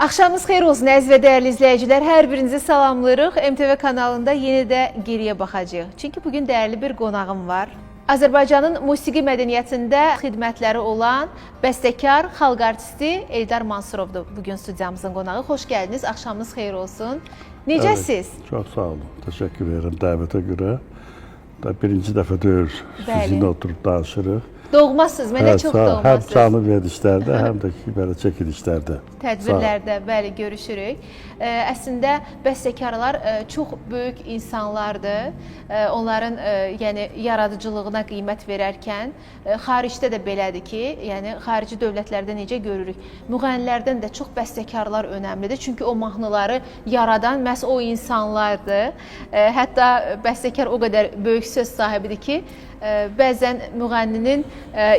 Axşamınız xeyir olsun əziz və dəyərli izləyicilər. Hər birinizi salamlayırıq. MTV kanalında yenə də geriyə baxacağıq. Çünki bugün dəyərli bir qonağım var. Azərbaycanın musiqi mədəniyyətində xidmətləri olan bəstəkar, xalq artisti Eldar Mansurovdur bugün studiyamızın qonağı. Xoş gəldiniz. Axşamınız xeyir olsun. Necəsiz? Evet, çox sağ olun. Təşəkkür edirəm dəvətə görə. Da birinci dəfə deyil, sizinlə oturub danışırıq. Doğmasınız, mənə çox Həm doğmasınız. canlı verilişlərdə, həm də ki, belə çəkilişlərdə. Tədbirlərdə, bəli, görüşürük. Əslində bəstəkarlar çox böyük insanlardır. Onların yəni yaradıcılığına qiymət verərkən xaricdə də belədir ki, yəni xarici dövlətlərdə necə görürük? Müğənnilərdən də çox bəstəkarlar önəmlidir. Çünki o mahnıları yaradan məhz o insanlardır. Hətta bəstəkar o qədər böyük söz sahibidir ki, bəzən müğənninin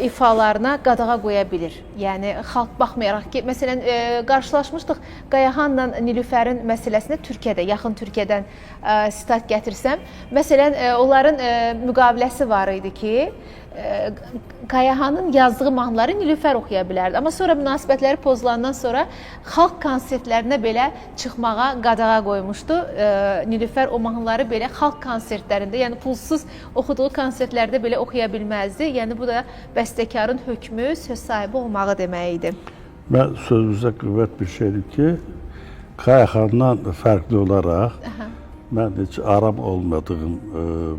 ifalarına qadağa qoya bilir. Yəni xalq baxmayaraq ki, məsələn, qarşılaşmışdıq Qayahanla Nilüfərin məsələsində Türkiyədə, yaxın Türkiyədən sitat gətirsəm, məsələn, onların müqaviləsi var idi ki, Qayahanın yazdığı mahnıları Nilüfər oxuya bilərdi. Amma sonra münasibətləri pozulandan sonra xalq konsertlərinə belə çıxmağa qadağa qoymuşdu. Nilüfər o mahnıları belə xalq konsertlərində, yəni pulsuz oxuduğu konsertlərdə belə oxuya bilməzdi. Yəni bu da bəstəkarın hökmü, söz sahibi olmağı demək idi. Mən sözünüzə qüvvət bir şeydir ki, Qayaxandan fərqli olaraq mən heç aram olmadığım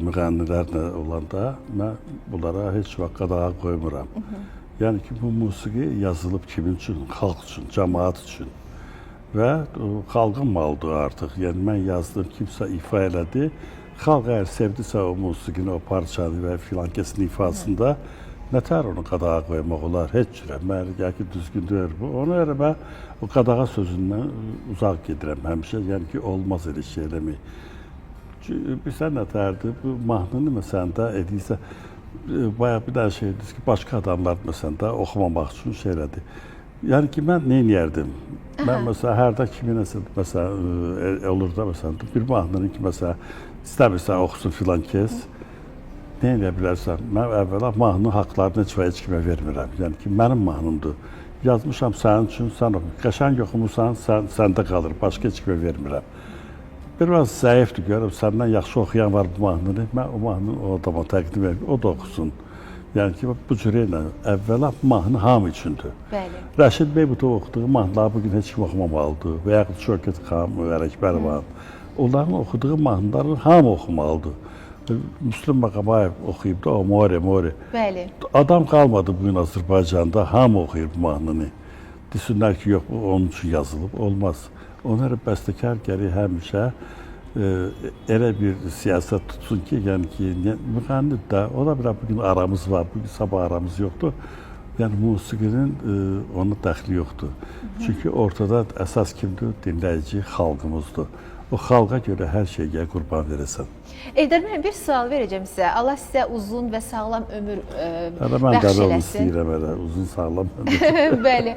müğənnilərlə olanda mən bunlara heç vaxt qadağa qoymuram. Yəni ki, bu musiqi yazılıb kimin üçün? Xalq üçün, cəmaət üçün. Və o, xalqın malıdır artıq. Yəni mən yazdım, kimsə ifa elədi. Xalq əgər sevdisə o musiqini, o parçanı və filan kəsin ifasında nətər onu qadağa qoymaq olar? Heç cürə. Mən yəni ki, düzgün deyil bu. Ona görə mən o qadağa sözündən uzaq gedirəm həmişə. Yəni ki, olmaz elə şey eləmək. Çünki bilirsən nətərdir? Bu mahnını məsələn də edirsə, bayaq bir dənə şey dediniz ki, başqa adamlar məsələn də oxumamaq üçün şey elədi. Yəni ki, mən nə eləyərdim? Mən məsələn hərdə kiminəsə məsələn olur da məsələn bir mahnının ki, məsələn istəmirsən oxusun filan kəs. Nə eləyə bilərsən? Mən əvvəla mahnının haqlarını heç və heç kimə vermirəm. Yəni ki, mənim mahnımdır. Yazmışam sənin üçün, sən oxu. Qəşəng oxumusan, sən səndə qalır. Başqa heç kimə vermirəm. Biraz zəifdir görürəm, səndən yaxşı oxuyan var bu mahnını. Mən o mahnını o adama təqdim edirəm, o da oxusun. Yəni ki, bu cür ilə əvvəla mahnı hamı üçündür. Bəli. Rəşid Beybutov oxuduğu mahnıları bugün heç kim oxumamalıdır. Və yaxud Şövkət xanım, Ələkbərova. Onların oxuduğu mahnıları hamı oxumalıdır. Müslüm Maqamayev oxuyub da o More, More. Bəli. Adam qalmadı bugün Azərbaycanda, hamı oxuyur bu mahnını. Desinlər ki, yox, bu onun üçün yazılıb, olmaz. Ona görə bəstəkar gərək həmişə elə bir siyasət tutsun ki, yəni ki, müğənni də, ola bilər bugün aramız var, bugün sabah aramız yoxdur. Yəni musiqinin ona dəxli yoxdur. Çünki ortada əsas kimdir? Dinləyici xalqımızdır. O xalqa görə hər şeyə qurban verəsən. Eldar müəllim, bir sual verəcəm sizə. Allah sizə uzun və sağlam ömür Hələ mən də bəxş onu eləsin. istəyirəm elə, uzun sağlam ömür. Bəli.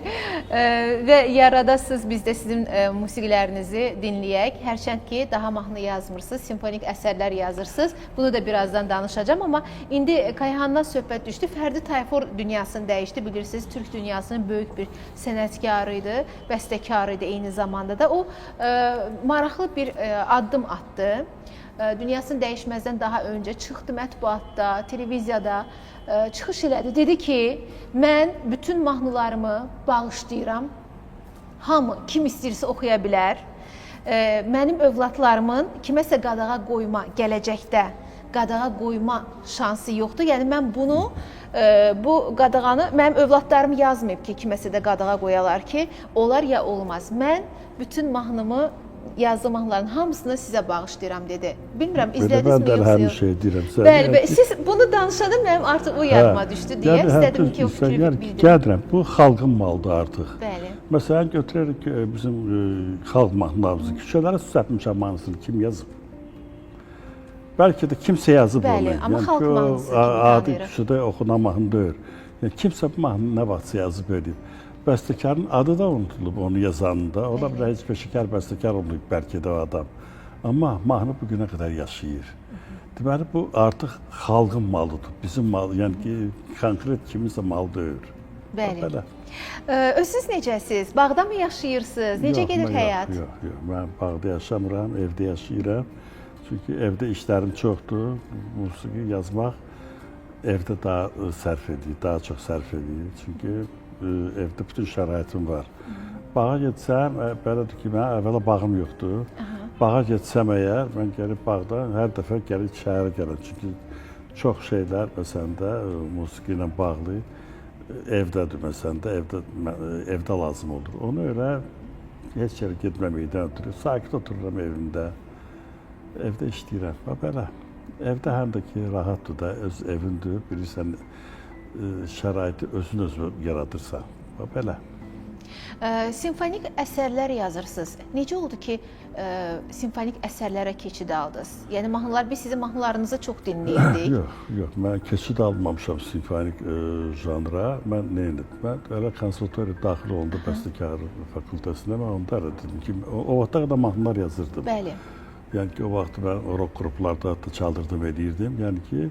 Və yaradasınız, biz də sizin musiqilərinizi dinləyək. Hərçənd ki, daha mahnı yazmırsınız, simfonik əsərlər yazırsınız. Bunu da birazdan danışacağam, amma indi Kayahandan söhbət düşdü. Fərdi Tayfur dünyasını dəyişdi. Bilirsiniz, Türk dünyasının böyük bir sənətkarı idi, bəstəkarı idi eyni zamanda da. O maraqlı bir addım atdı. Dünyasını dəyişməzdən daha öncə çıxdı mətbuatda, televiziyada çıxış elədi. Dedi ki, mən bütün mahnılarımı bağışlayıram. Hamı kim istəyirsə oxuya bilər. Mənim övladlarımın kiməsə qadağa qoyma, gələcəkdə qadağa qoyma şansı yoxdur. Yəni mən bunu, bu qadağanı mənim övladlarım yazmayıb ki, kiməsə də qadağa qoyalar ki, olar ya olmaz. Mən bütün mahnımı, yazdığım mahnıların hamısını sizə bağışlayıram dedi. Bilmirəm, izlədinizmi mən də yoxsa həmin yox? şey deyirəm sənə. Bəli, bəli. Siz bunu danışanda mənim artıq o yadıma düşdü deyə istədim ki, o fikri bildirim. Gəlirəm, bu xalqın malıdır artıq. Bəli. Məsələn, götürərik bizim xalq mahnılarımızı, küçələrə su səpmişəm mahnısını kim yazıb? Bəlkə də kimsə yazıb Bəli, onu. amma Yəni xalq ki, o mahnısı kimi adi tanıyırıq. küçədə oxunan mahnı deyil. Yəni kimsə bu mahnını nə vaxtsa yazıb eləyib. Bəstəkarın adı da unudulub onu yazanında. Ola bilər heç peşəkar bəstəkar olmayıb bəlkə də o adam. Amma mahnı bu günə qədər yaşayır. Deməli bu artıq xalqın malıdır. Bizim mal, yəni ki, konkret kiminsə malı deyil. Bəli. Belə. Özünüz necəsiz? Bağda mı yaşayırsınız? Necə Yox, gedir mən həyat? Yox, yox, yox. Mən bağda yaşamıram, evdə yaşayıram. Çünki evdə işlərim çoxdur. Musiqi yazmaq evdə daha sərf edir, daha çox sərf edir. Çünki evdə bütün şəraitim var. Bağa getsəm, belədir ki, mənim əvvəla bağım yoxdur. Bağa getsəm əgər, mən gəlib bağda hər dəfə gəlib şəhərə gəlirəm. Çünki çox şeylər məsələn də musiqi ilə bağlı evdədir məsələn də evdə lazım olur. Ona görə heç yerə getməməkdən ötürü sakit otururam evimdə. Evdə işləyirəm. Və belə. Evdə həm də ki rahatdır da, öz evindir, bilirsən şəraiti özün özün yaradırsan. Və belə. Simfonik əsərlər yazırsınız. Necə oldu ki, simfonik əsərlərə keçid aldınız? Yəni mahnılar, biz sizin mahnılarınızı çox dinləyirdik. Yox, yox, mən keçid almamışam simfonik janra. Mən nə edim? Mən elə konservatoriya daxil olanda bəstəkarlıq fakültəsinə mən onda elə dedim ki, o vaxta qədər mahnılar yazırdım. Bəli. Yəni ki, o vaxt mən rock qruplarda da çaldırdım, eləyirdim. Yəni ki,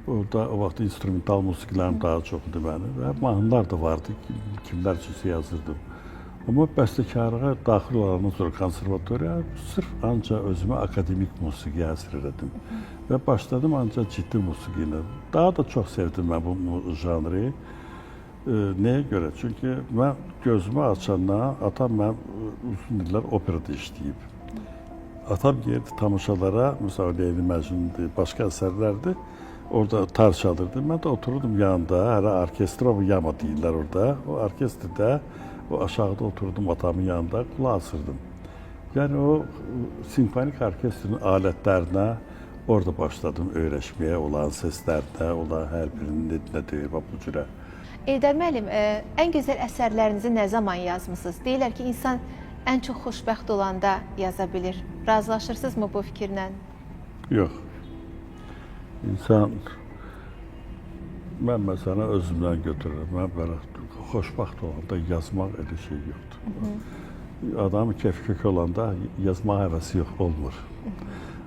orada o vaxt instrumental musiqilərim daha çox idi mənim və mahnılar da vardı, kimlər üçünsə yazırdım. Amma bəstəkarlığa daxil olandan sonra konservatoriya sırf ancaq özümə akademik musiqiyə həsr elədim. Və başladım ancaq ciddi musiqi ilə. Daha da çox sevdim mən bu janrı. Nəyə görə? Çünki mən gözümü açandan atam mənim uzun illər operada işləyib. Atam gəlirdi tamaşalara, məsələn, Leyli Məcnundur, başqa əsərlərdir. Orada tar çalırdı. Mən də otururdum yanında, hələ orkestra yama deyirlər orada. O orkestrdə, o aşağıda oturdum atamın yanında, qulaq asırdım. Yəni o simfonik orkestrin alətlərinə orada başladım öyrəşməyə, olan səslərinə, olan hər birinin nə deyir, bax bu cürə. Eldar müəllim, ən gözəl əsərlərinizi nə zaman yazmısınız? Deyirlər ki, insan ən çox xoşbəxt olanda yaza bilir. Razılaşırsınızmı bu fikirlə? Yox. İnsan, mən məsələn özümdən götürürəm. Mən belə xoşbəxt olanda yazmaq elə şey yoxdur. Adamın keyfi kök olanda yazmaq həvəsi yox, olmur.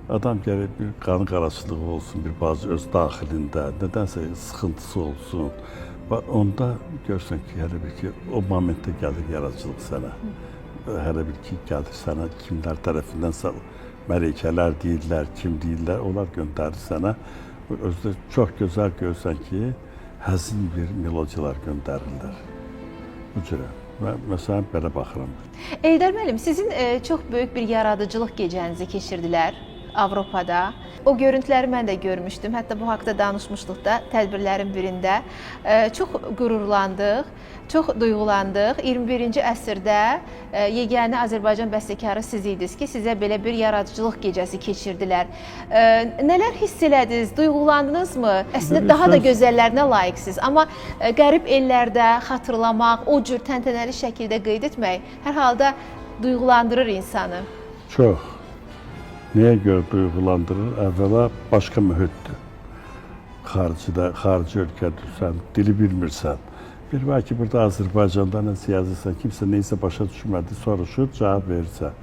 Adam gərək bir qanı qaraçılığı olsun, bir bazı öz daxilində, nədənsə sıxıntısı olsun. Və onda görürsən ki, hələ bir ki, o momentdə gəlir yaradıcılıq sənə. Hələ bir ki, gəlir sənə kimlər tərəfindənsə mələkələr deyirlər, kim deyirlər, onlar göndərir sənə. Özü də çox gözəl görürsən ki, həzin bir melodiyalar göndərirlər. Bu cürə. Mən məsələn belə baxıram. Eldar müəllim, sizin çox böyük bir yaradıcılıq gecənizi keçirdilər Avropada. O görüntüləri mən də görmüşdüm. Hətta bu haqda danışmışdıq da tədbirlərin birində. Çox qürurlandıq, çox duyğulandıq. 21-ci əsrdə yeganə Azərbaycan bəstəkarı siz idiniz ki, sizə belə bir yaradıcılıq gecəsi keçirdilər. Nələr hiss elədiniz? Duyğulandınızmı? Əslində daha da gözəllərinə layiqsiniz. Amma qərib ellərdə xatırlamaq, o cür təntənəli şəkildə qeyd etmək hər halda duyğulandırır insanı. Çox. Nəyə görə duyğulandırır? Əvvəla başqa mühitdir. Xaricidə, xarici ölkədir, sən dili bilmirsən. Bir var ki, burada Azərbaycanda nəsə yazırsan, kimsə neysə başa düşmədi, soruşur, cavab verirsən.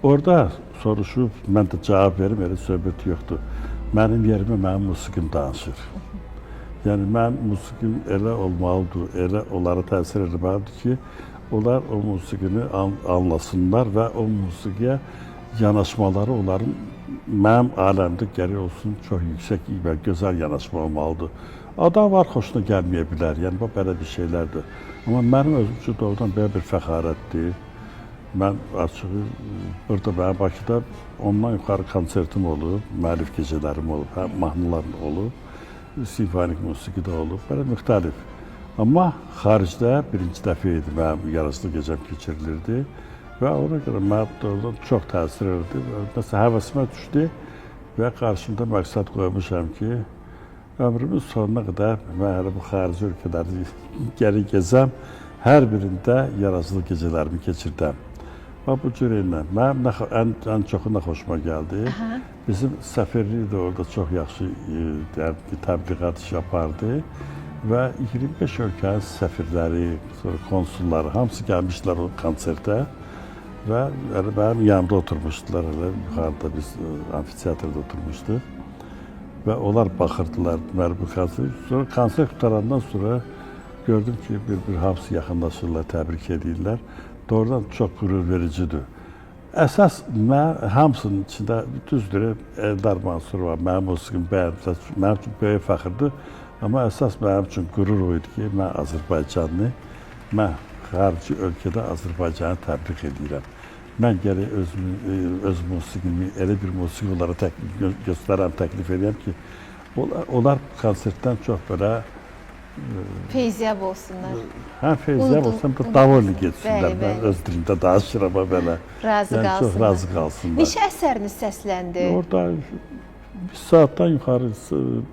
Orada soruşub, mən də cavab verim, elə söhbət yoxdur. Mənim yerimə mənim musiqim danışır. Yəni, mənim musiqim elə olmalıdır, elə onlara təsir etməlidir ki, onlar o musiqini anlasınlar və o musiqiyə yanaşmaları onların mənim aləmdə gərək olsun çox yüksək və gözəl yanaşma olmalıdır. Adam var, xoşuna gəlməyə bilər, yəni bu belə bir şeylərdir. Amma mənim özüm üçün doğrudan belə bir fəxarətdir. Mən açığı burada mənim Bakıda ondan yuxarı konsertim olub, müəllif gecələrim olub, həm mahnılarım olub, simfonik musiqi də olub, belə müxtəlif. Amma xaricdə birinci dəfə idi mənim yaradıcılıq gecəm keçirilirdi. Və ona görə mənə doğrudan çox təsir elədi. Məsələn, həvəsimə düşdü və qarşımda məqsəd qoymuşam ki, ömrümün sonuna qədər mən hələ bu xarici ölkələri geri gezəm, hər birində yaradıcılıq gecələrimi keçirdəm. Və bu cür ilə mənim ən çoxu nə xoşuma gəldi. Aha. Bizim səfirlik də orada çox yaxşı təbliğat işi apardı və 25 ölkənin səfirləri, sonra konsulları hamısı gəlmişdilər o konsertə. Və elə mənim yanımda oturmuşdular, elə yuxarıda biz amfiteatrda oturmuşduq. Və onlar baxırdılar deməli bu konsert. Sonra konsert qurtarandan sonra Gördüm ki, bir-bir hamısı yaxınlaşırlar, təbrik edirlər. Doğrudan çox qürur vericidir. Əsas mən hamısının içində düzdür, Eldar Mansurova mənim musiqimi bəyəndilər. Mənim üçün böyük fəxrdir. Amma əsas mənim üçün qürur o idi ki, mən Azərbaycanlı, mən xarici ölkədə Azərbaycanı təbliğ edirəm. Mən gərək öz musiqimi elə bir musiqi olaraq göstərəm, təklif edirəm ki, onlar konsertdən çox belə Feyziyab olsunlar. Həm feyziyab olsun, həm də davoli getsinlər. Mən öz dilimdə danışıram belə. Razı yəni, qalsınlar. Çox razı qalsınlar. Neçə əsəriniz səsləndi? Orada bir saatdan yuxarı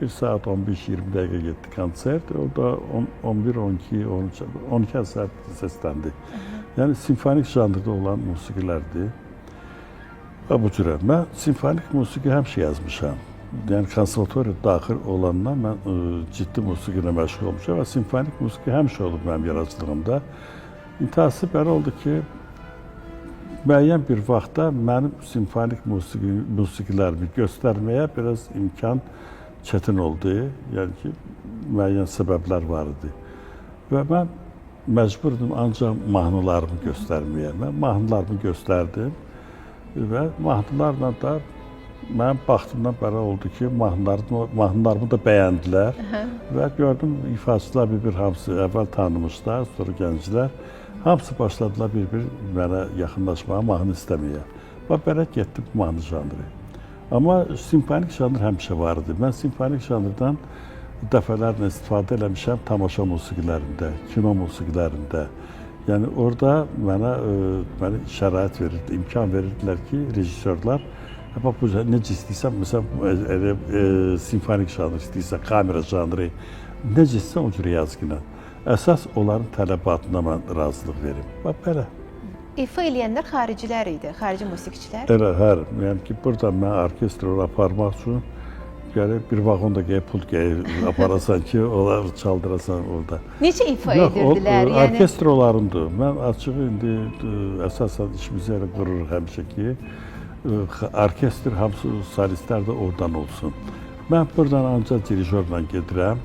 1 saat 15-20 dəqiqə getdi konsert. Orada 11, 12, 13, 12 əsər səsləndi. Yəni simfonik janrda olan musiqilərdir. Və bu cürə. Mən simfonik musiqi həmişə yazmışam. Yəni konservatoriya daxil olandan mən ciddi musiqi ilə məşğul olmuşam və simfonik musiqi həmişə olub mənim yaradıcılığımda. İntihası belə oldu ki, müəyyən bir vaxtda mənim simfonik musiqilərimi göstərməyə biraz imkan çətin oldu. Yəni ki, müəyyən səbəblər var idi. Və mən məcburdum ancaq mahnılarımı göstərməyə. Mən mahnılarımı göstərdim və mahnılarla da mənim baxtımdan belə oldu ki, mahnılarımı da bəyəndilər. Və gördüm ifaçılar bir-bir hamısı əvvəl tanımışlar, sonra gənclər. Hamısı başladılar bir-bir mənə yaxınlaşmağa, mahnı istəməyə. Və belə getdi bu mahnı janrı. Amma simfonik janr həmişə var idi. Mən simfonik janrdan dəfələrlə istifadə eləmişəm tamaşa musiqilərində, kino musiqilərində. Yəni orada mənə şərait verirdi, imkan verirdilər ki, rejissorlar, bax bu necə istəyirsən, məsələn, elə simfonik janr istəyirsən, kamera janrı, necə istəyirsən o cür yazgına. Əsas onların tələbatına mən razılıq verim. Bax belə. İfa eləyənlər xaricilər idi, xarici musiqiçilər. Elə, hər. Yəni ki, buradan mən orkestr aparmaq üçün gərək bir vaqon da gərək pul gərək aparasan ki, onları çaldırasan orada. Necə ifa edirdilər? Yox, orkestr onlarındır. Mən açığı indi əsasən işimizi elə qururuq həmişə ki, orkestr hamısı solistlər də oradan olsun. Mən buradan ancaq dirijorla gedirəm.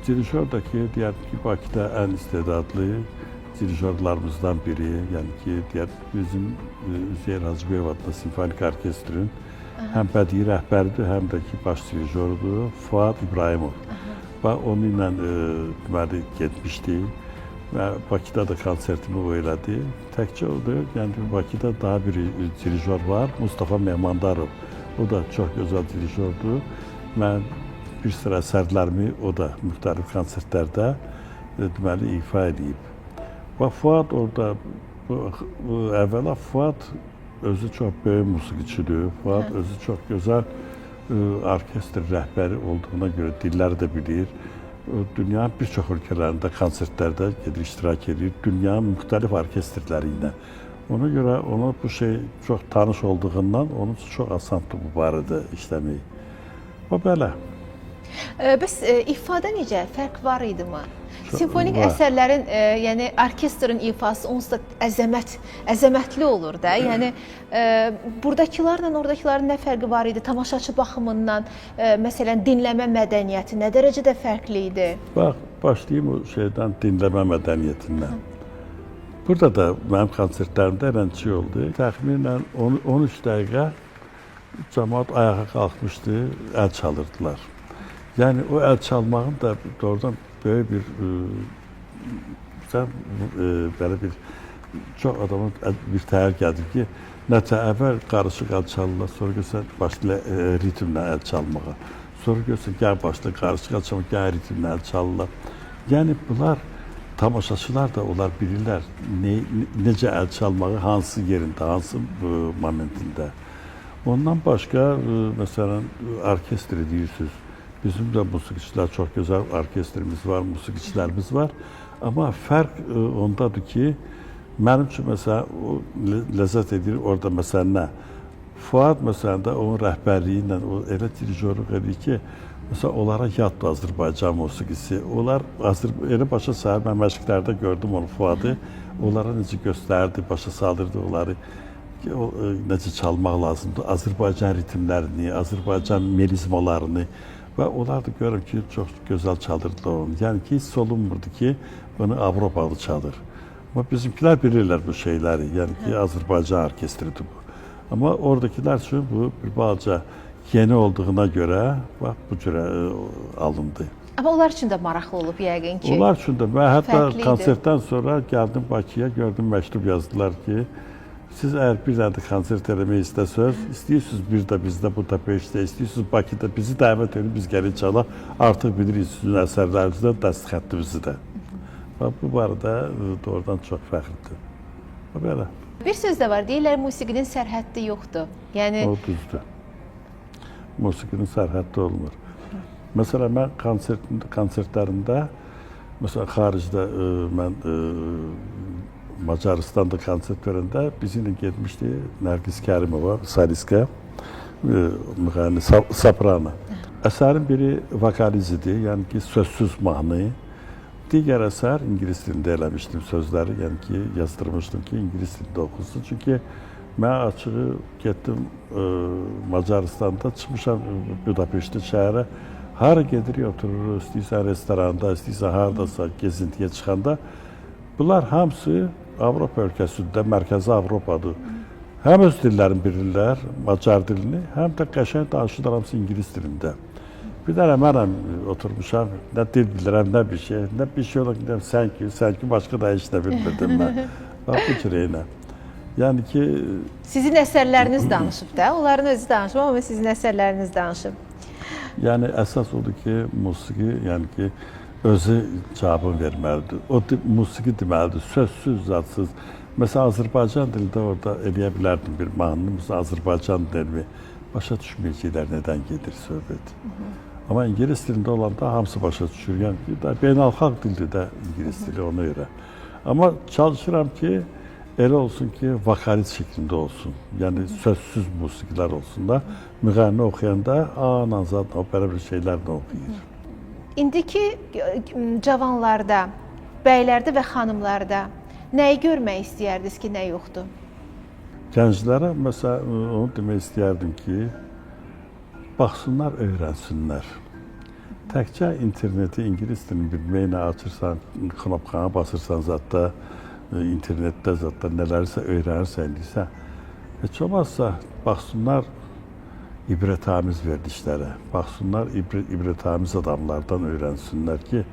Dirijor da ki, deyər ki, Bakıda ən istedadlı dirijorlarımızdan biri, yəni ki, deyər bizim Üzeyir Hacıbəyev adlı simfonik orkestrin həm bədii rəhbəridir, həm də ki, baş dirijorudur Fuad İbrahimov. Və onunla deməli getmişdik. Və Bakıda da konsertimi o elədi. Təkcə odur, yəni Bakıda daha bir dirijor var, Mustafa Mehmandarov. O da çox gözəl dirijordur. Mən bir sıra əsərlərimi o da müxtəlif konsertlərdə deməli ifa edib. Və Fuad orada, əvvəla Fuad özü çox böyük musiqiçidir. Fuad özü çox gözəl orkestr rəhbəri olduğuna görə dilləri də bilir. Dünyanın bir çox ölkələrində konsertlərdə gedir, iştirak edir. Dünyanın müxtəlif orkestrləri ilə. Ona görə ona bu şey çox tanış olduğundan onun üçün çox asandır bu barədə işləmək. Və belə. Bəs ifada necə? Fərq var idimi? Simfonik əsərlərin, yəni orkestrin ifası onsuz da əzəmətli olur da. Yəni buradakılarla oradakıların nə fərqi var idi? Tamaşaçı baxımından, məsələn, dinləmə mədəniyyəti nə dərəcədə fərqli idi? Bax, başlayayım o şeydən, dinləmə mədəniyyətindən. Burada da mənim konsertlərimdə eləncə oldu. Təxminən 13 dəqiqə camaat ayağa qalxmışdı, əl çalırdılar. Yəni o əl çalmağın da doğrudan böyük bir belə bir çox adamın bir təhər gəldi ki, nətə əvvəl qarışıq əl çalırlar, sonra görsən başlayır ritmlə əl çalmağa. Sonra görsən gəl başlayır qarışıq əl çalmağa, gəl ritmlə əl çalırlar. Yəni bunlar tamaşaçılar da onlar bilirlər necə əl çalmağı, hansı yerində, hansı momentində. Ondan başqa məsələn orkestr deyirsiniz. Bizim də musiqiçilər, çox gözəl orkestrimiz var, musiqiçilərimiz var. Amma fərq ondadır ki, mənim üçün məsələn, o ləzzət edir orada məsələn nə? Fuad məsələn də onun rəhbərliyi ilə o elə dirijorluq edir ki, məsələn onlara yaddır Azərbaycan musiqisi. Onlar elə başa salır, mən məşqlərdə gördüm onu Fuadı. Onlara necə göstərdi, başa salırdı onları. Necə çalmaq lazımdır, Azərbaycan ritmlərini, Azərbaycan melizmalarını. Və onlar da görürəm ki, çox gözəl çalırdılar onu. Yəni ki, hiss olunmurdu ki, bunu Avropalı çalır. Amma bizimkilər bilirlər bu şeyləri. Yəni ki, Azərbaycan orkestridir bu. Amma oradakılar üçün bu bir balaca yeni olduğuna görə bax bu cürə alındı. Amma onlar üçün də maraqlı olub yəqin ki. Onlar üçün də mən hətta Fərqli idi. Konsertdən sonra gəldim Bakıya, gördüm məktub yazdılar ki, siz əgər bir dənə də konsert eləmək istəsəniz, istəyirsiniz bir də bizdə Budapeştdə, istəyirsiniz Bakıda bizi dəvət edin, biz gəlin çalaq. Artıq bilirik sizin əsərlərinizi də, dəst xəttimizi də. Bax bu barədə doğrudan çox fəxrdir. Belə. Bir söz də var, deyirlər musiqinin sərhəddi yoxdur. Yəni O düzdür. Musiqinin sərhəddi olmur. Məsələn, mən konsertlərində, məsələn, xaricdə mən Macaristanda konsert verəndə bizimlə getmişdi Nərgiz Kərimova, solistka, müğənni, soprano. Əsərin biri vokaliz idi, yəni ki, sözsüz mahnı. Digər əsər ingilis dilində eləmişdim sözləri, yəni ki, yazdırmışdım ki, ingilis dilində oxusun. Çünki mən açığı getdim Macaristanda, çıxmışam Budapeştə şəhərə. Hara gedirik, otururuq, istəyirsən restoranda, istəyirsən haradasa gezintiyə çıxanda. Bunlar hamısı Avropa ölkəsində, Mərkəzi Avropadır. Həm öz dillərini bilirlər, macar dilini, həm də qəşəng danışırlar hamısı ingilis dilində. Bir dənə mənəm oturmuşam, nə dil bilirəm, nə bir şey, nə bir şey olar ki, deyirəm, sən ki, sən ki, başqa da heç nə bilmirdim mən. Bax, bu cür eylə. Yəni ki... Sizin əsərləriniz danışıb da, onların özü danışıb, amma sizin əsərləriniz danışıb. Yəni, əsas odur ki, musiqi, yəni ki, özü cavabını verməlidir. O musiqi deməlidir, sözsüz, zadsız. Məsələn, Azərbaycan dilində orada eləyə bilərdim bir mahnını, məsələn, Azərbaycan dilini başa düşməyəcəklər nədən gedir söhbət. Amma ingilis dilində olanda hamısı başa düşür. Yəni ki, da beynəlxalq dildir də ingilis dili ona görə. Amma çalışıram ki, elə olsun ki, vokalit şəklində olsun. Yəni sözsüz musiqilər olsun da, müğənni oxuyanda anan zadla o belə bir şeylərlə oxuyur. İndiki cavanlarda, bəylərdə və xanımlarda nəyi görmək istəyərdiniz ki, nə yoxdur? Gənclərə məsələn onu demək istəyərdim ki, baxsınlar, öyrənsinlər. Təkcə interneti, ingilis dilini bilməklə açırsan, knopkanı basırsan zətdə, internetdə zətdə nələrisə öyrənirsən, deyirsən, heç olmazsa baxsınlar ibrətamiz verilişlərə, baxsınlar ibrətamiz adamlardan öyrənsinlər ki,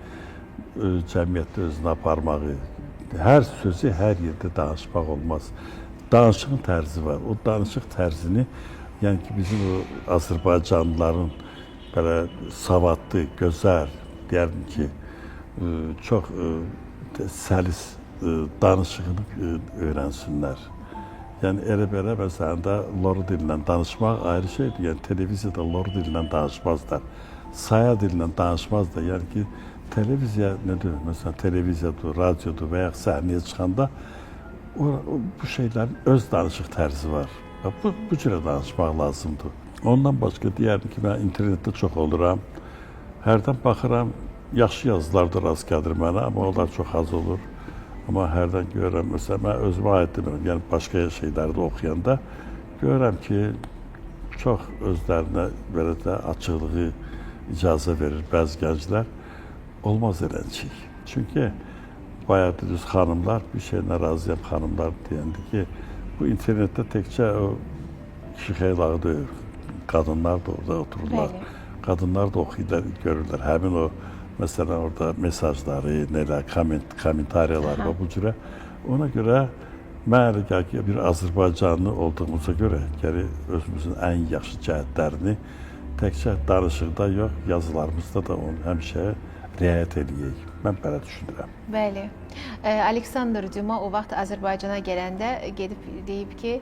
cəmiyyətdə özünü aparmağı, hər sözü hər yerdə danışmaq olmaz. Danışığın tərzi var. O danışıq tərzini, yəni ki, bizim o Azərbaycanlıların belə savadlı, gözəl, deyərdim ki, çox səlis danışığını öyrənsinlər. Yəni elə belə məsələn də loru dilindən danışmaq ayrı şeydir. Yəni televiziyada loru dilindən danışmazlar. Saya dilindən danışmazlar. Yəni ki, televiziya nədir? Məsələn, televiziyadır, radiodur və ya səhnəyə çıxanda bu şeylərin öz danışıq tərzi var. Bu cürə danışmaq lazımdır. Ondan başqa deyərdim ki, mən internetdə çox oluram. Hərdən baxıram, yaxşı yazılar da rast gəlir mənə, amma onlar çox az olur. Amma hərdən görürəm, məsələn, mən özümə aid demirəm, yəni başqa şeyləri də oxuyanda görürəm ki, çox özlərinə belə də açıqlığı icazə verir bəzi gənclər. Olmaz eləncik. Çünki bayaq dediniz, xanımlar, bir şeylə razıyam, xanımlar deyəndi ki, bu internetdə təkcə o kişi xeylağı deyil, qadınlar da orada otururlar. Bəli. Qadınlar da oxuyurlar, görürlər. Həmin o, məsələn, orada mesajları, nələr, kommentariyalar və bu cürə. Ona görə mən elə gəlir ki, bir Azərbaycanlı olduğumuza görə gərək özümüzün ən yaxşı cəhətlərini təkcə danışıqda yox, yazılarımızda da onu həmişə riayət eləyək. Mən belə düşünürəm. Bəli. Aleksandr Düma o vaxt Azərbaycana gələndə gedib deyib ki,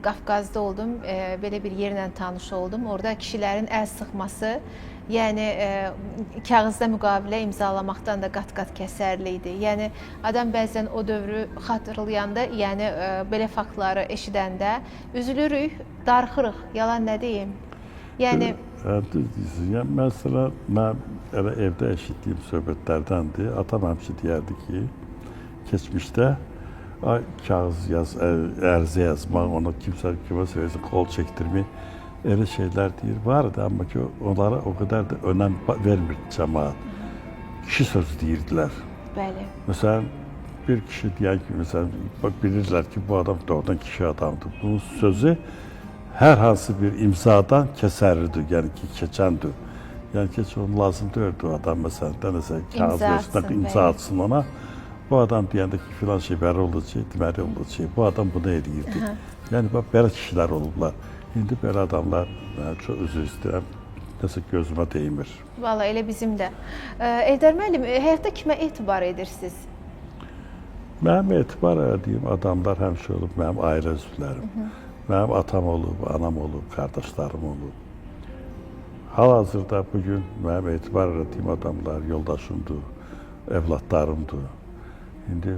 Qafqazda oldum, belə bir yerlə tanış oldum. Orada kişilərin əl sıxması, yəni kağızda müqavilə imzalamaqdan da qat-qat kəsərli idi. Yəni adam bəzən o dövrü xatırlayanda, yəni belə faktları eşidəndə üzülürük, darıxırıq. Yalan nə deyim? Yəni düz deyirsiniz. Yəni məsələn, mən elə evdə eşitdiyim söhbətlərdəndir. Atam həmişə deyərdi ki, keçmişdə ay kağız yaz, ərizə yazmaq, ona kimsə kiməsə versin, qol çəkdirmək Elə şeylər deyir. Var idi, amma ki, onlara o qədər də önəm vermirdi cəmaət. Kişi sözü deyirdilər. Bəli. Məsələn, bir kişi deyən ki, məsələn, bilirlər ki, bu adam doğrudan kişi adamdır. Bunun sözü hər hansı bir imzadan kəsərirdi, yəni ki, keçəndir. Yəni ki, heç onun lazım deyildi o adam, məsələn, nəsə kağız versin, imza atsın ona. Bu adam deyəndə ki, filan şey bəri olacaq, deməli olacaq. Bu adam bunu eləyirdi. Yəni, bax, belə kişilər olublar. İndi belə adamlar, mən çox üzr istəyirəm, nəsə gözümə dəymir. Vallahi elə bizim də. Eldar müəllim, həyatda kimə etibar edirsiniz? Mənim etibar elədiyim adamlar həmişə olub, mənim ailə üzvlərim. Mənim atam olub, anam olub, qardaşlarım olub. Hal-hazırda bugün mənim etibar elədiyim adamlar yoldaşımdır, evladlarımdır. İndi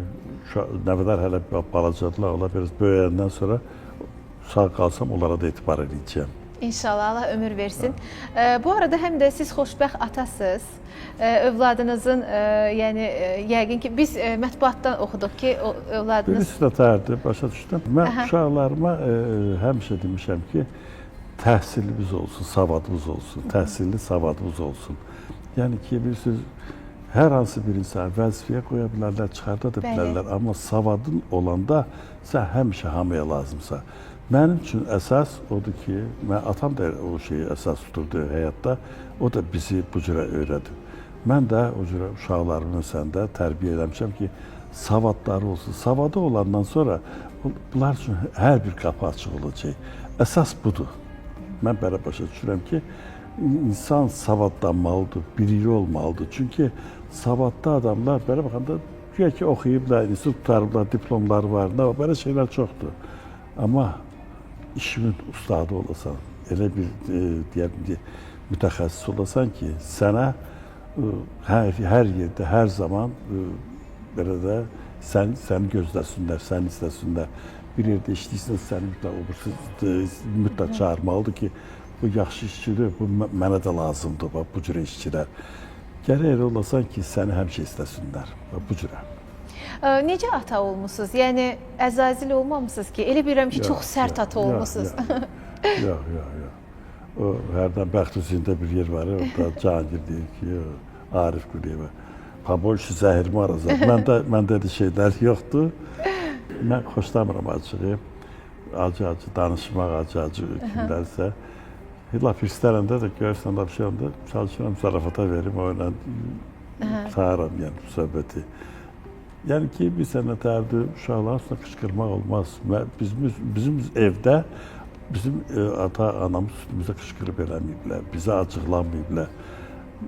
nəvələr hələ balacadılar, onlar biraz böyüyəndən sonra sağ qalsam onlara da etibar eləyəcəyəm. İnşallah Allah ömür versin. Bu arada həm də siz xoşbəxt atasınız. Övladınızın, yəni yəqin ki biz mətbuatdan oxuduq ki, o övladınız Birisi də tərdir, başa düşdüm. Mən uşaqlarıma həmişə demişəm ki, təhsilimiz olsun, savadımız olsun, təhsilli savadımız olsun. Yəni ki, bilirsiniz, hər hansı bir insan vəzifəyə qoya bilərlər, çıxarda da bilərlər, amma savadın olanda sən həmişə hamıya lazımsan. Mənim üçün əsas odur ki, mən atam da o şeyi əsas tuturdu həyatda, o da bizi bu cürə öyrədib. Mən də o cürə uşaqlarımı məsələn tərbiyə eləmişəm ki, savadları olsun. Savadı olandan sonra bunlar üçün hər bir qapı açıq olacaq. Əsas budur. Mən belə başa düşürəm ki, insan savadlanmalıdır, biliyi olmalıdır. Çünki savadlı adamlar belə baxanda güya ki oxuyublar, institut qurtarıblar, diplomları var, nə var, belə şeylər çoxdur. Amma işimin ustadı olasan, elə bir deyək ki, mütəxəssis olasan ki, sənə hər yerdə, hər zaman belə də səni gözləsinlər, səni istəsinlər. Bir yerdə işləyirsən, səni mütləq, mütləq çağırmalıdır ki, bu yaxşı işçidir, bu mənə də lazımdır, bax, bu cürə işçilər. Gərək elə olasan ki, səni həmişə istəsinlər, bax, bu cürə. Necə ata olmusunuz? Yəni əzazil olmamısınız ki, elə bilirəm ki, çox sərt ata olmusunuz. Yox, yox, yox. O hərdən bəxt üzündə bir yer var, orada Cahangir deyir ki, Arif Quliyeva, побольше zəhirmar azad. Məndə də şeylər yoxdur. Mən xoşlamıram acığı. Acı-acı danışmaq, acı-acı kimlərsə. Lap hirslənəndə də görürsən, lap şey olanda çalışıram zarafata verim, o ilə qurtarıram yəni söhbəti. Yəni ki, bir sənə tərdir, uşaqların üstünə qışqırmaq olmaz. Bizim evdə bizim ata, anamız üstümüzə qışqırıb eləməyiblər, bizə acıqlanmayıblar.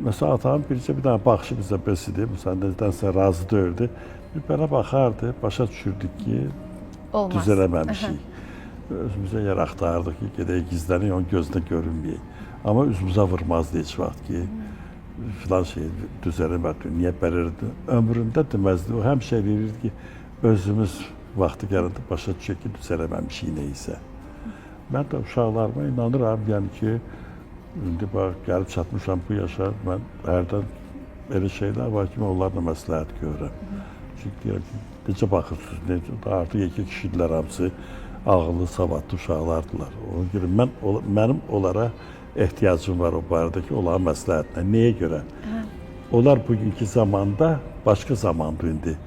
Məsələn, atamın bircə bir dənə baxışı bizə bəs idi, məsələn, nədənsə razı deyildi. Bir belə baxardı, başa düşürdük ki, olmaz, düzələməmişik. Özümüzə yer axtarırdıq ki, gedək gizlənək, onun gözünə görünməyək. Amma üzümüzə vurmazdı heç vaxt ki, filan şey düzələmədi, niyə belə elədi? Ömründə deməzdi, o həmişə eləyirdi ki, özümüz vaxtı gələndə başa düşək ki, düzələməmişik nə isə. Mən də uşaqlarıma inanıram, yəni ki, indi bax, gəlib çatmışam bu yaşa, mən hərdən elə şeylər var ki, mən onlarla məsləhət görürəm. Çünki deyirəm ki, necə baxırsınız, necə, artıq iki kişidirlər hamısı, ağıllı, savadlı uşaqlardılar. Ona görə mənim onlara ehtiyacım var o barədə ki, onların məsləhətinə. Nəyə görə? Onlar bugünkü zamanda, başqa zamandır indi.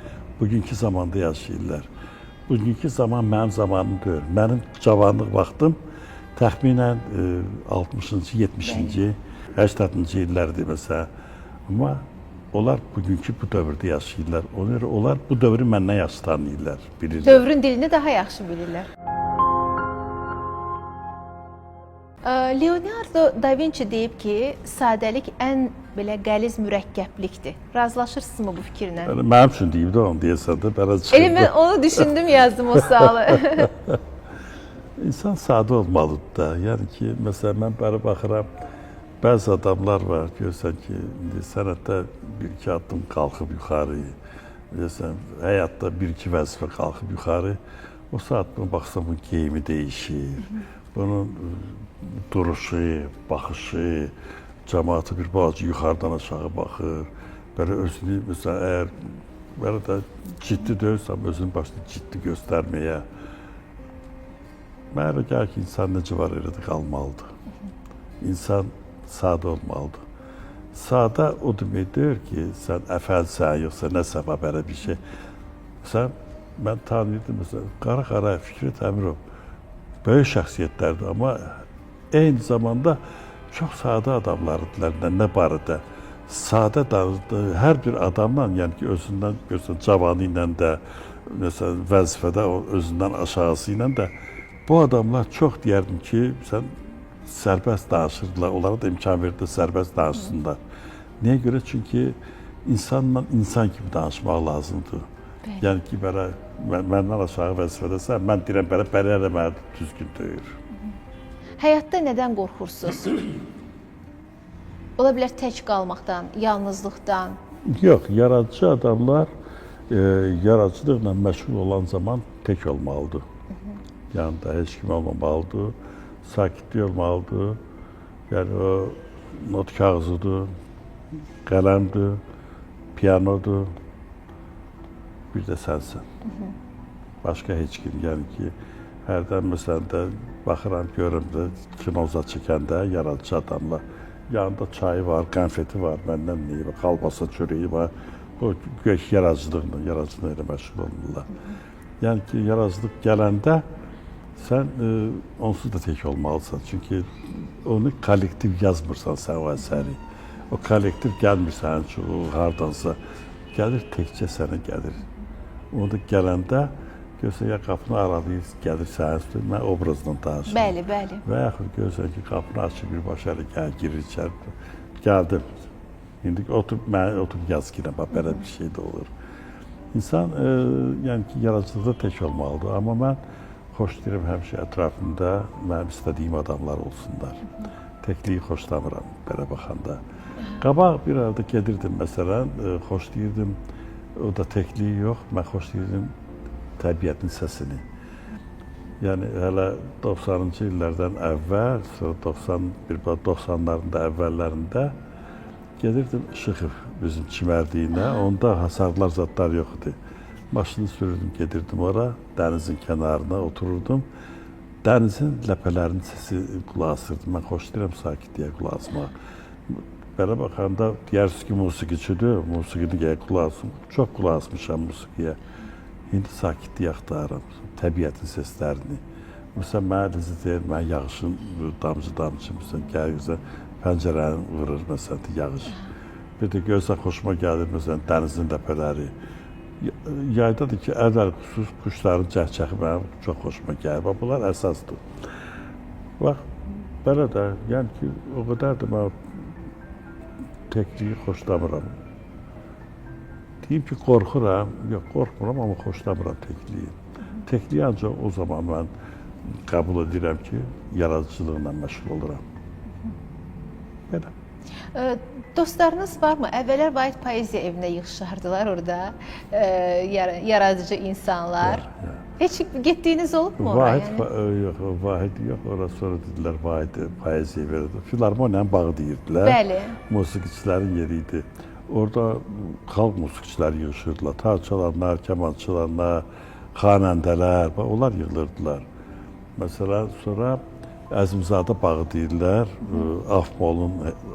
Bugünkü zamanda yaşayırlar. Bugünkü zaman mənim zamanım deyil. Mənim cavanlıq vaxtım təxminən 60-cı, 70-ci, 80-ci illərdir məsələn. Amma onlar bugünkü bu dövrdə yaşayırlar. Ona görə onlar bu dövrü məndən yaxşı tanıyırlar, bilirlər. Dövrün dilini daha yaxşı bilirlər. Leonardo da Vinci deyib ki, sadəlik ən belə qəliz mürəkkəblikdir. Razılaşırsınızmı bu fikirlə? Yəni, mənim üçün deyib də onu deyəsən də belə çıxırdı. Elə mən onu düşündüm, yazdım o sualı. İnsan sadə olmalıdır da. Yəni ki, məsələn, mən bəri baxıram, bəzi adamlar var, görürsən ki, indi sənətdə bir-iki addım qalxıb yuxarı, deyəsən, həyatda bir-iki vəzifə qalxıb yuxarı, o saat buna baxsan, bunun geyimi dəyişir, bunun duruşu, baxışı, cəmaatı bir balaca yuxarıdan aşağı baxır, belə özünü, məsələn, əgər belə də ciddi deyilsəm, özünü başda ciddi göstərməyə. Mənə elə gəlir ki, insan necə var, elə də qalmalıdır. İnsan sadə olmalıdır. Sadə o demək deyil ki, sən əfəlsən, yoxsa nəsə var belə bir şey. Məsələn, mən tanıyırdım, məsələn, Qara Qarayev, Fikrət Əmirov böyük şəxsiyyətlərdir, amma eyni zamanda çox sadə adamlar idilər, nə barədə. Sadə danışdı, hər bir adamla, yəni ki, özündən, görsən, cavanı ilə də, məsələn, vəzifədə o özündən aşağısı ilə də bu adamlar çox deyərdim ki, sən sərbəst danışırdılar, onlara da imkan verdi sərbəst danışsınlar. Niyə görə? Çünki insanla insan kimi danışmaq lazımdır. Bəli. Yəni ki, belə məndən aşağı vəzifədəsən, mən deyirəm belə, belə eləməli düzgün deyil. Həyatda nədən qorxursunuz? Ola bilər tək qalmaqdan, yalnızlıqdan. Yox, yaradıcı adamlar yaradıcılıqla məşğul olan zaman tək olmalıdır. Yanında heç kim olmamalıdır, sakitlik olmalıdır. Yəni o not kağızıdır, qələmdir, pianodur, bir də sənsən. Başqa heç kim, yəni ki, hərdən məsələn də baxıram, görürəm də kino zad çəkəndə yaradıcı adamlar. Yanında çayı var, konfeti var, məndən neyi var, kalbasa çörəyi var. Bu yaradıcılıqla, yaradıcılıqla elə məşğul olurlar. Yəni ki, yaradıcılıq gələndə sən onsuz da tək olmalısan. Çünki onu kollektiv yazmırsan sən o əsəri. O kollektiv gəlmir sənin üçün, o hardansa. Gəlir təkcə sənə gəlir. Onu da gələndə görsən ya qapını aralayır, gəlir sənin üstünə, mən obrazla danışıram. Bəli, bəli. Və yaxud görsən ki, qapını açıb birbaşa elə gəl, girir içəri. Gəldim. İndi oturub, mənə oturub yaz ki, bax, belə bir şey də olur. İnsan, yəni ki, yaradıcılıqda tək olmalıdır. Amma mən xoşlayıram həmişə ətrafımda mənim istədiyim adamlar olsunlar. Təkliyi xoşlamıram belə baxanda. Qabaq bir arada gedirdim məsələn, xoşlayırdım, o da təkliyi yox, mən xoşlayırdım təbiətin səsini. Yəni hələ 90-cı illərdən əvvəl, sonra 90-ların da əvvəllərində gedirdim Şıxov bizim çimərliyinə, onda hasarlar zadlar yox idi. Maşını sürürdüm, gedirdim ora, dənizin kənarına otururdum. Dənizin ləpələrinin səsi qulaq asırdım. Mən xoşlayıram sakitliyə qulaq asmağa. Belə baxanda deyərsiniz ki, musiqiçidir, musiqini gəl qulaq asım. Çox qulaq asmışam musiqiyə. İndi sakitlik axtarıram, təbiətin səslərini. Məsələn, mənə ləzzət verir, mən yağışın damcı-damcı, məsələn, gəlir, pəncərəni vurur, məsələn, yağış. Bir də görsən, xoşuma gəlir, məsələn, dənizin ləpələri. Yaydadır ki, əvvəl xüsus quşların cəhcəhi mənim çox xoşuma gəlir. Bax, bunlar əsasdır. Bax, belə də, yəni ki, o qədər də mən təkliyi xoşlamıram. Deyim ki, qorxuram, yox, qorxmuram, amma xoşlamıram təkliyi. Təkliyi ancaq o zaman mən qəbul edirəm ki, yaradıcılıqla məşğul oluram. Belə. Dostlarınız varmı? Əvvəllər Vahid Poeziya evinə yığışardılar orada, yaradıcı insanlar. Ya, ya. Heç getdiyiniz olubmu ora? Vahid, yəni? Yox, Vahid yox, ora sonra dedilər Vahid Poeziya verirdi. Filarmoniyanın bağı deyirdilər. Bəli. Musiqiçilərin yeri idi. Orada xalq musiqiçiləri yığışırdılar. Tar çalanlar, kaman çalanlar, xanəndələr, onlar yığılırdılar. Məsələn, sonra Əzimzadə bağı deyirlər, Afmolun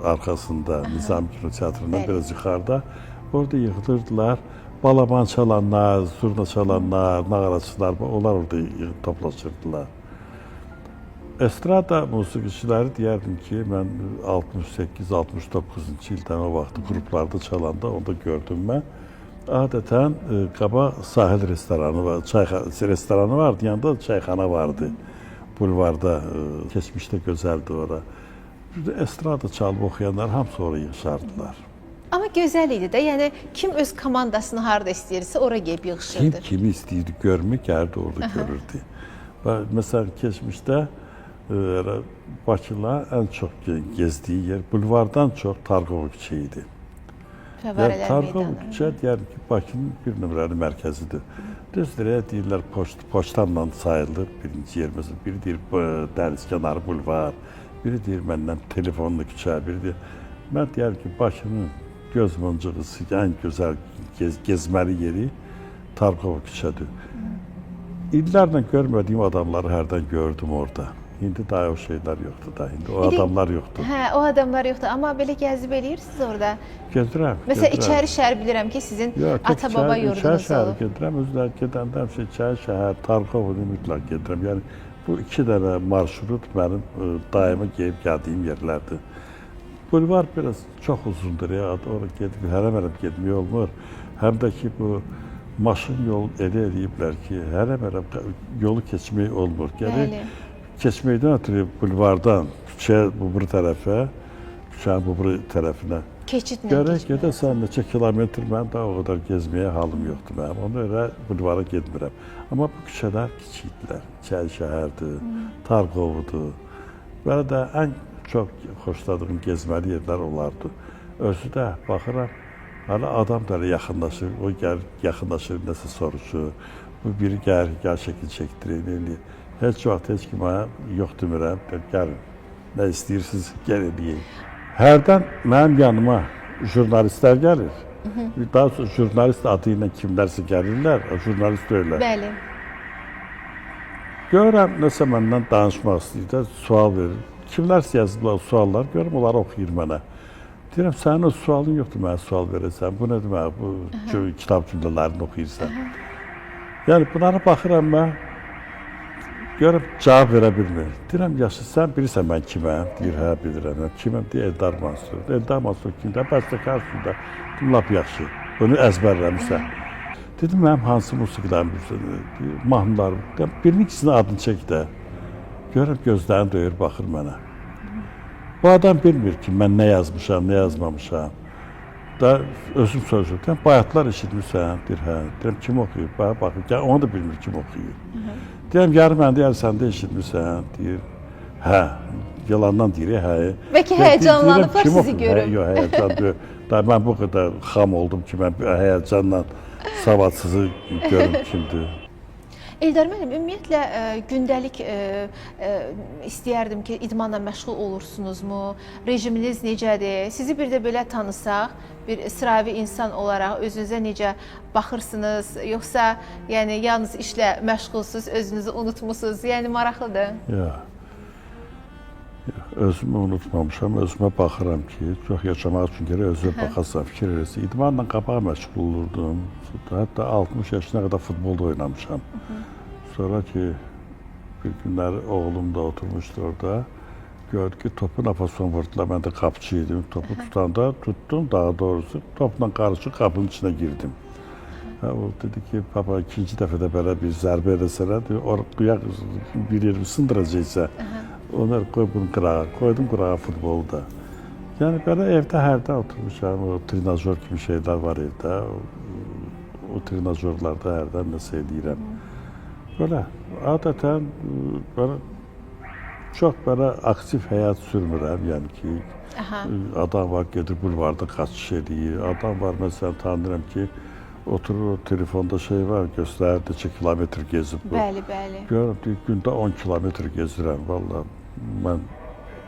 arxasında, Nizami Kino Teatrından biraz yuxarıda. Orada yığılırdılar. Balaban çalanlar, zurna çalanlar, nağaraçılar, onlar orada toplaşırdılar. Estrada musiqiçiləri deyərdim ki, mən 68-69-cu ildən o vaxt qruplarda çalanda onda gördüm mən. Adətən qabaq sahil restoranı var, çay restoranı vardı, yanında çayxana vardı. Bulvarda, keçmişdə gözəldi ora. Estrada çalıb oxuyanlar hamısı oraya yığışardılar. Amma gözəl idi də, yəni kim öz komandasını harda istəyirsə ora gedib yığışırdı. Kim kimi istəyirdi görmək, gəlirdi orada görürdü. Məsələn, keçmişdə Bakılar ən çox gezdiyi yer bulvardan çox Tarqova küçə idi. Fəvvarələr Tarqova meydanı. küçə deyərdim ki, Bakının bir nömrəli mərkəzidir. Düzdür, elə deyirlər poçtanla sayılır birinci yer. Məsələn, biri deyir dəniz kənarı bulvar, biri deyir məndən telefonlu küçə, biri deyir. Mən deyərdim ki, Bakının göz muncuğusu, ən gözəl gezməli yeri Tarqova küçədir. İllərlə görmədiyim adamları hərdən gördüm orada. İndi daha o şeylər yoxdur da, indi o İndi- adamlar yoxdur. Hə, o adamlar yoxdur, amma belə gəzib eləyirsiniz orada. Gedirəm. Məsələn, gedirəm. içəri şəhər bilirəm ki, sizin Yox, tək ata-baba içəri- yurdunuz İçəri şəhər olub. gedirəm, özü də gedəndə həmişə içəri şəhər, Tarxovunu mütləq gedirəm. Yəni bu iki dənə marşrut mənim daima gedib gəldiyim yerlərdir. Bulvar biraz çox uzundur ya, ora gedib hərəm-hərəm getmək olmur. Həm də ki bu maşın yol elə eləyiblər ki, hərəm-hərəm yolu keçmək olmur. Gərək Bəli. keçməkdən ötürü bulvardan küçəyə bu bir tərəfə, küçənin bu bir tərəfinə Keçidlə Gərək keçmək. gedəsən neçə kilometr, mənim daha o qədər gezməyə halım yoxdur mənim. Ona görə bulvara getmirəm. Amma bu küçələr kiçikdilər. İçəri şəhərdir, Tarqovudur. Belə də ən çox xoşladığım gezməli yerlər onlardır. Özü də baxıram, hələ adam da elə yaxınlaşır, o gəlir, yaxınlaşır, nəsə soruşur. Bu biri gəlir, gəl şəkil çəkdirir, eləyir. Heç vaxt heç kimə yox demirəm, deyirəm, gəlin. Nə istəyirsiniz, gəl eləyək. Hərdən mənim yanıma jurnalistlər gəlir. Daha sonra jurnalist adı ilə kimlərsə gəlirlər, jurnalist deyirlər. Bəli. Görürəm, nəsə məndən danışmaq istəyir də, sual verir. Kimlərsə yazıblar suallar, görürəm, onları oxuyur mənə. Deyirəm, sənin o sualın yoxdur mənə sual verəsən. Bu nə demək, bu kitab cümlələrini oxuyursan. Yəni, bunlara baxıram mən, görürəm, cavab verə bilmir. Deyirəm, yaxşı, sən bilirsən mən kiməm? Deyir, hə, bilirəm. Kiməm? Deyir, Eldar Mansurov. Eldar Mansurov kimdir? Bəstəkarsın da. Dedim, lap yaxşı. Bunu əzbərləmişsən. Dedim, mənim hansı musiqilərimi bilirsən? Deyir, mahnılarım. Deyirəm, birinin ikisinin adını çək də. Görürəm, gözlərini döyür, baxır mənə. Bu adam bilmir ki, mən nə yazmışam, nə yazmamışam. Da özüm soruşurum. Deyirəm, bayatlar eşitmirsən? Deyir, hə. Deyirəm, kim oxuyur? Bax, baxır, gəl, onu da bilmir kim oxuyur. Deyirəm, yarım məndə, yarı səndə eşitmirsən? Deyir, hə. Yalandan deyir, hə. Bəlkə Deyirəm, həyəcanlanıblar kim sizi oxuyur? görüb. Hə, yox, həyəcan deyil. Da mən bu qədər xam oldum ki, mən həyəcanla savadsızı görüm kimdir. Eldar müəllim, ümumiyyətlə gündəlik istəyərdim ki, idmanla məşğul olursunuzmu? Rejiminiz necədir? Sizi bir də belə tanısaq, bir sıravi insan olaraq özünüzə necə baxırsınız? Yoxsa yəni yalnız işlə məşğulsuz, özünüzü unutmusunuz? Yəni maraqlıdır. Yox. Yox, özümü unutmamışam, özümə baxıram ki, çox yaşamaq üçün gərək özünə baxasan, fikir verəsən. İdmanla qabağa məşğul olurdum. Hətta 60 yaşına qədər futbolda oynamışam. Sonra ki, bir günləri oğlum da oturmuşdu orada. Gördü ki, topu nafason vurdular. Mən də qapıcı idim. Topu tutanda tutdum, daha doğrusu topla qarışıq qapının içinə girdim. Hə, o dedi ki, baba ikinci dəfə də belə bir zərbə eləsələr, or bir yerimi sındıracaqsa, onları qoy bunu qırağa. Qoydum qırağa futbolu da. Yəni belə evdə hərdən oturmuşam, o trenajor kimi şeylər var evdə. O trenajorlarda hərdən nəsə eləyirəm. Belə adətən belə çox belə aktiv həyat sürmürəm, yəni ki, Aha. adam var gedir bulvarda qaçış eləyir. Adam var məsələn tanıyıram ki, oturur o telefonda şey var, göstərir neçə kilometr gezib bu. Bəli, bəli. Görürəm deyir, gündə 10 kilometr gezirəm. Vallah mən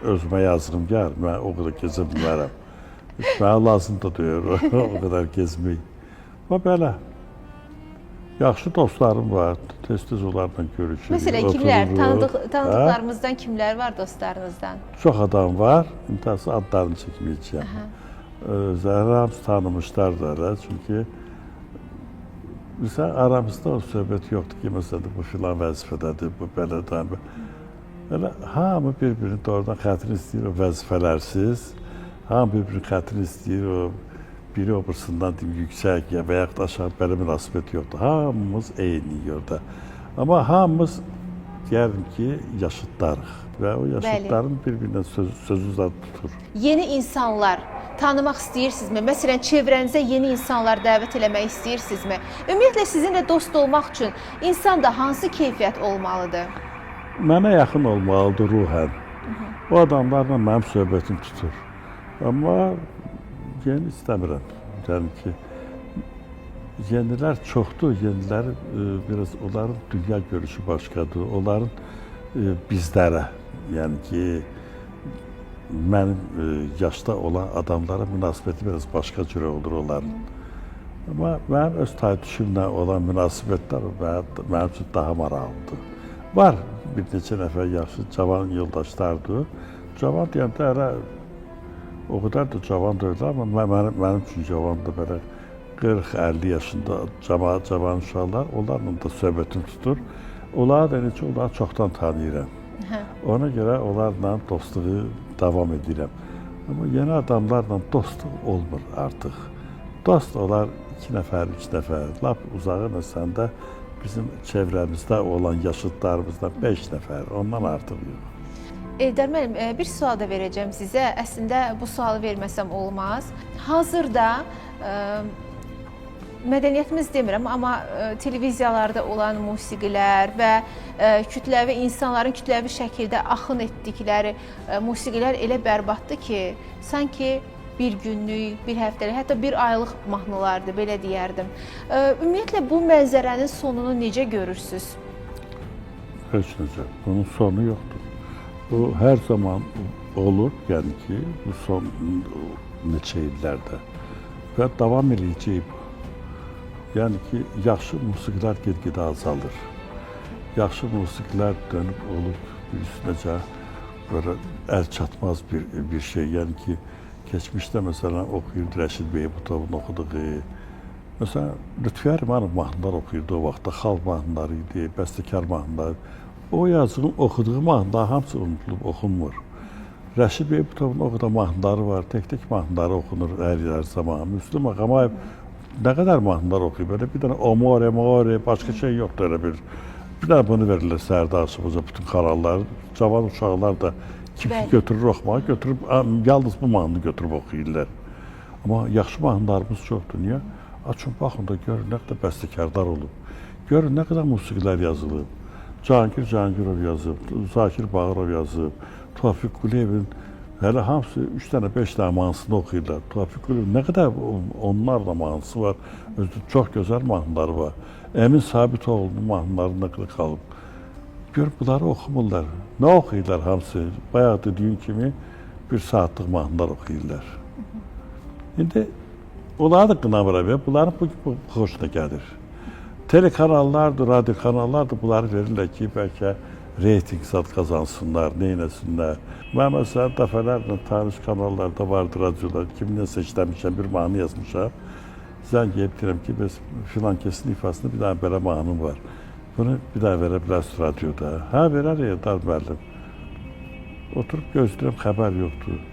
özümə yazığım gəlir, mən o qədər gezə bilmərəm. Heç mənə lazım da deyil o qədər gezmək. Və belə. Yaxşı dostlarım var. Tez-tez onlarla görüşürük. Məsələn, kimlər? Otururuq. Tanıdıqlarımızdan kimlər var dostlarınızdan? Çox adam var. İntihası adlarını çəkməyəcəyəm. Özləri hamısı tanımışlar da elə. Çünki məsələn, aramızda o söhbət yoxdur ki, məsələn, bu filan vəzifədədir, bu belədən. Belə hamı bir-birini doğrudan xətrini istəyir o vəzifələrsiz. Hamı bir-birinin xətrini istəyir o biri o birisindən deyim, yüksək ya və yaxud aşağı belə münasibət yoxdur. Hamımız eyniyik orada. Amma hamımız deyərdim ki, yaşıdlarıq və o yaşıdların bir-birinə sözü zad tutur. Yeni insanlar tanımaq istəyirsinizmi? Məsələn, çevrənizə yeni insanlar dəvət eləmək istəyirsinizmi? Ümumiyyətlə sizinlə dost olmaq üçün insanda hansı keyfiyyət olmalıdır? Mənə yaxın olmalıdır ruhən. O adamlarla mənim söhbətim tutur. Amma yeni istəmirəm. Yəni ki, yenilər çoxdur. Yenilər biraz onların dünya görüşü başqadır. Onların bizlərə, yəni ki, mənim yaşda olan adamlara münasibəti biraz başqa cür olur onların. Amma mənim öz taytuşumla olan münasibətlər mənim üçün daha maraqlıdır. Var bir neçə nəfər yaxşı cavan yoldaşlardır. Cavan deyəndə hələ o qədər də cavan deyil, amma mənim üçün cavandır belə 40-50 yaşında cavan uşaqlar, onlarla da söhbətim tutur. Onları da necə, onları çoxdan tanıyıram. Ona görə onlarla dostluğu davam edirəm. Amma yeni adamlarla dostluq olmur artıq. Dost olar 2 nəfər, 3 nəfər. Lap uzağı məsələn də bizim çevrəmizdə olan yaşıdlarımızdan 5 nəfər, ondan artıq yox. Eldar müəllim, bir sual da verəcəm sizə. Əslində bu sualı verməsəm olmaz. Hazırda mədəniyyətimiz demirəm, amma televiziyalarda olan musiqilər və kütləvi insanların kütləvi şəkildə axın etdikləri musiqilər elə bərbaddır ki, sanki bir günlük, bir həftəlik, hətta bir aylıq mahnılardır, belə deyərdim. Ümumiyyətlə bu mənzərənin sonunu necə görürsüz? Heç necə. Bunun sonu yoxdur. Bu hər zaman olub, yəni ki, bu son neçə illərdə və davam eləyəcək bu. Yəni ki, yaxşı musiqilər get-gedə azalır. Yaxşı musiqilər dönüb olub bir necə belə əl çatmaz bir şey. Yəni ki, keçmişdə məsələn oxuyurdu Rəşid Beybutovun oxuduğu. Məsələn, Lütfiyyə Rımanov mahnılar oxuyurdu o vaxtda, xalq mahnıları idi, bəstəkar mahnıları. O yazığın oxuduğu mahnılar hamısı unudulub, oxunmur. Rəşid Beybutovun o qədər mahnıları var, tək-tək mahnıları oxunur hər zaman. Müslüm Ağamayev nə qədər mahnılar oxuyub, belə bir dənə Omore, More, başqa şey yoxdur elə bir. Bir dənə bunu verirlər səhərdə axşamaca bütün kanallar, cavan uşaqlar da kim ki götürür oxumağı, götürüb yalnız bu mahnını götürüb oxuyurlar. Amma yaxşı mahnılarımız çoxdur. Niyə? Açın, baxın da görün nə qədər bəstəkarlar olub. Görün nə qədər musiqilər yazılıb. Cahangir Cahangirov yazıb, Zakir Bağırov yazıb, Tofiq Quliyevin hələ hamısı 3 dənə, 5 dənə mahnısını oxuyurlar. Tofiq Quliyev nə qədər onlarla mahnısı var, özü çox gözəl mahnıları var. Əmin Sabitoğlu'nun mahnıları nə qədər qalıb. Gör, bunları oxumurlar. Nə oxuyurlar hamısı? Bayaq dediyim kimi bir saatlıq mahnılar oxuyurlar. İndi onları da qınamıram. Bunların bu xoşuna gəlir. Telekanallardır, radio kanallardır, bunları verirlər ki, bəlkə reyting zad qazansınlar, neynəsinlər. Mən məsələn dəfələrlə tanış kanallarda vardı radiolar, kiminləsə işləmişəm, bir mahnı yazmışam. Zəng edib deyirəm ki, bəs filan kəsin ifasında bir dənə belə mahnım var. Bunu bir daha verə bilərsiniz radioda. Hə, verər Eldar müəllim. Oturub gözləyirəm, xəbər yoxdur.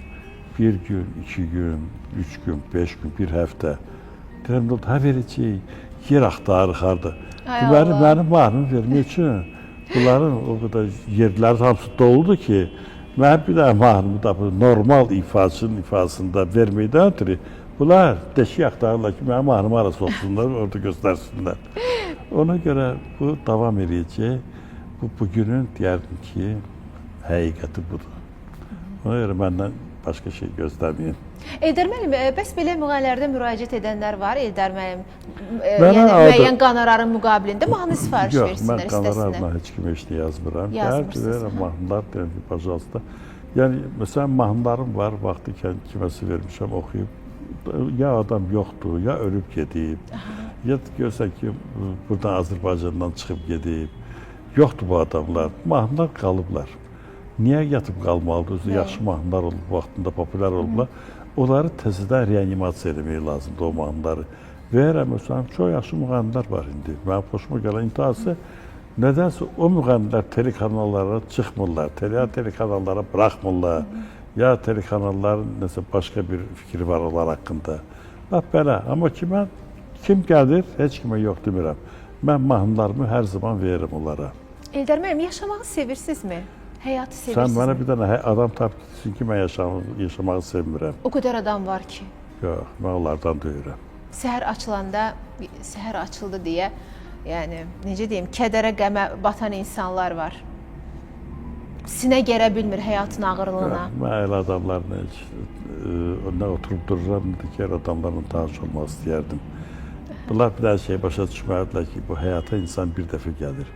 Bir gün, 2 gün, 3 gün, 5 gün, bir həftə. Deyirəm, nə oldu? Hə, verəcəyik. Yer axtarır harda. Deməli, mənim mahnımı vermək üçün bunların o qədər yerləri hamısı doludur ki, mən bir dənə mahnımı da normal ifaçının ifasında verməkdən ötürü bunlar deşik axtarırlar ki, mənim mahnımı hara soxsunlar, orada göstərsinlər. Ona görə bu davam eləyəcək. Bu bugünün deyərdim ki, həqiqəti budur. Ona görə məndən başqa şey gözləməyin. Eldar müəllim, bəs belə müğənnilərdə müraciət edənlər var Eldar müəllim? Yəni müəyyən qonorarın müqabilində mahnı sifariş yox, versinlər, istəsinlər. Yox, mən qonorarla heç kimə heç nə yazmıram. Yazmırsınız. Gəlib mahnılar deyirəm ki, pожалуйста. Yəni məsələn mahnılarım var, vaxtı ikən kiməsə vermişəm, oxuyub. Ya adam yoxdur, ya ölüb gedib. Ya görsən ki, buradan Azərbaycandan çıxıb gedib. Yoxdur bu adamlar. Mahnılar qalıblar. Niyə yatıb qalmalıdır? Özü yaxşı mahnılar olub, vaxtında populyar olublar. Onları təzədən reanimasiya eləmək lazımdır o mahnıları. Verirəm, məsələn, çox yaxşı müğənnilər var indi. Mənim xoşuma gələn intihası nədənsə o müğənnilər telekanallara çıxmırlar, telekanallara buraxmırlar. Ya telekanalların nəsə başqa bir fikri var onlar haqqında. Bax belə. Amma ki mən kim gəlir, heç kimə yox demirəm. Mən mahnılarımı hər zaman verirəm onlara. Eldar müəllim, yaşamağı sevirsinizmi? Həyatı sevirsinizmi? Sən mənə bir dənə adam tap ki, mən yaşamağı sevmirəm. O qədər adam var ki. Yox, mən onlardan deyirəm. Səhər açılanda, səhər açıldı deyə, yəni necə deyim, kədərə, qəmə batan insanlar var. Sinə gərə bilmir həyatın ağırlığına. Yox, mən elə adamlarla heç nə oturub dururam, nə də ki, elə adamlarla tanış olmaq istəyərdim. Bunlar bir dənə şey başa düşməlidirlər ki, bu həyata insan bir dəfə gəlir.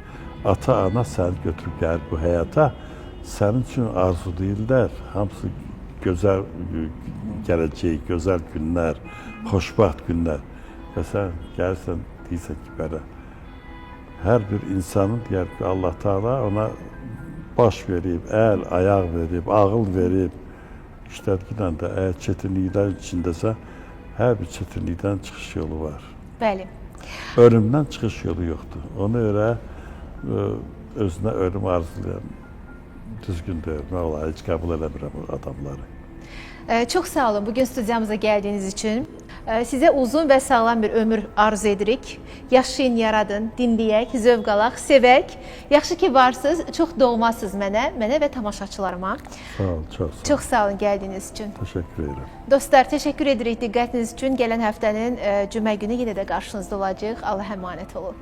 Ata, ana səni götürüb gəlir bu həyata, sənin üçün arzulayırlar. Hamısı gözəl gələcək, gözəl günlər, xoşbəxt günlər. Və sən gəlirsən, deyirsən ki, belə, Hər bir insanın deyər ki, Allah Taala ona baş verib, əl, ayaq verib, ağıl verib. İşlətkinlə də əgər çətinliklərin içindəsə, hər bir çətinlikdən çıxış yolu var. Bəli. Ölümdən çıxış yolu yoxdur. Ona görə özünə ölüm arzulayan düzgün deyil. Mən onları heç qəbul eləmirəm o adamları. Çox sağ olun bugün studiyamıza gəldiyiniz üçün. Sizə uzun və sağlam bir ömür arzu edirik. Yaşayın, yaradın, dinləyək, zövq alaq, sevək. Yaxşı ki varsınız, çox doğmasınız mənə, mənə və tamaşaçılarıma. Sağ ol, çox sağ ol. Çox sağ olun gəldiyiniz üçün. Təşəkkür edirəm. Dostlar, təşəkkür edirik diqqətiniz üçün. Gələn həftənin cümə günü yenə də qarşınızda olacağıq. Allah əmanət olun.